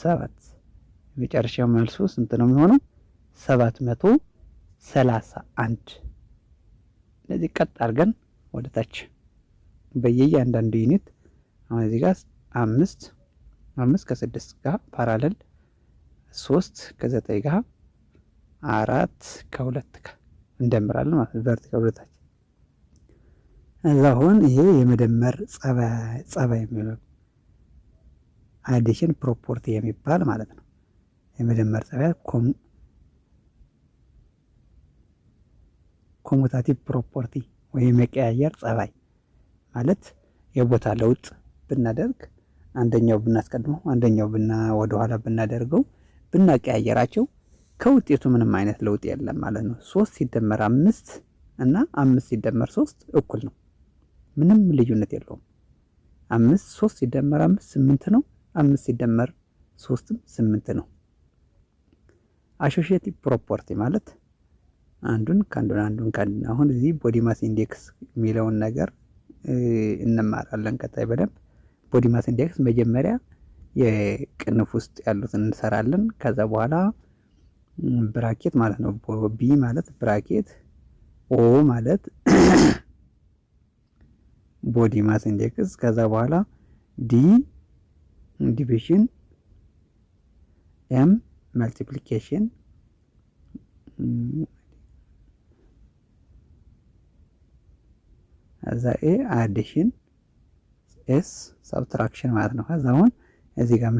7። የመጨረሻው መልሱ ስንት ነው የሚሆነው? 731። እነዚህ ቀጥ አድርገን ወደ ታች በየእያንዳንዱ unit አሁን እዚህ ጋር 5፣ 5 ከ6 ጋር parallel፣ 3 ከ9 ጋር፣ 4 ከ2 ጋር እንደምራለን ማለት ነው። Vertical ወደ ታች። እዛ አሁን ይሄ የመደመር ጸባይ የሚለው addition property የሚባል ማለት ነው። የመደመር ጸባይ commutative property ወይ የመቀያየር ጸባይ ማለት የቦታ ለውጥ ብናደርግ፣ አንደኛው ብናስቀድመው፣ አንደኛው ወደኋላ ብናደርገው፣ ብናቀያየራቸው ከውጤቱ ምንም አይነት ለውጥ የለም ማለት ነው። 3 ሲደመር 5 እና 5 ሲደመር 3 እኩል ነው። ምንም ልዩነት የለውም። 5፣ 3 ሲደመር 5 8 ነው። 5 ሲደመር 3ም 8 ነው። Associative property ማለት አንዱን ከአንዱን፣ አንዱን ከአንዱን። አሁን እዚህ body mass index የሚለውን ነገር እንማራለን ቀጣይ በደንብ። Body mass index መጀመሪያ የቅንፍ ውስጥ ያሉትን እንሰራለን። ከዛ በኋላ bracket ማለት ነው። B ማለት bracket፣ O ማለት body mass index፣ ከዛ በኋላ D division፣ M multiplication፣ ከዛ A addition፣ S subtraction ማለት ነው። ከዛ አሁን እዚህ ጋር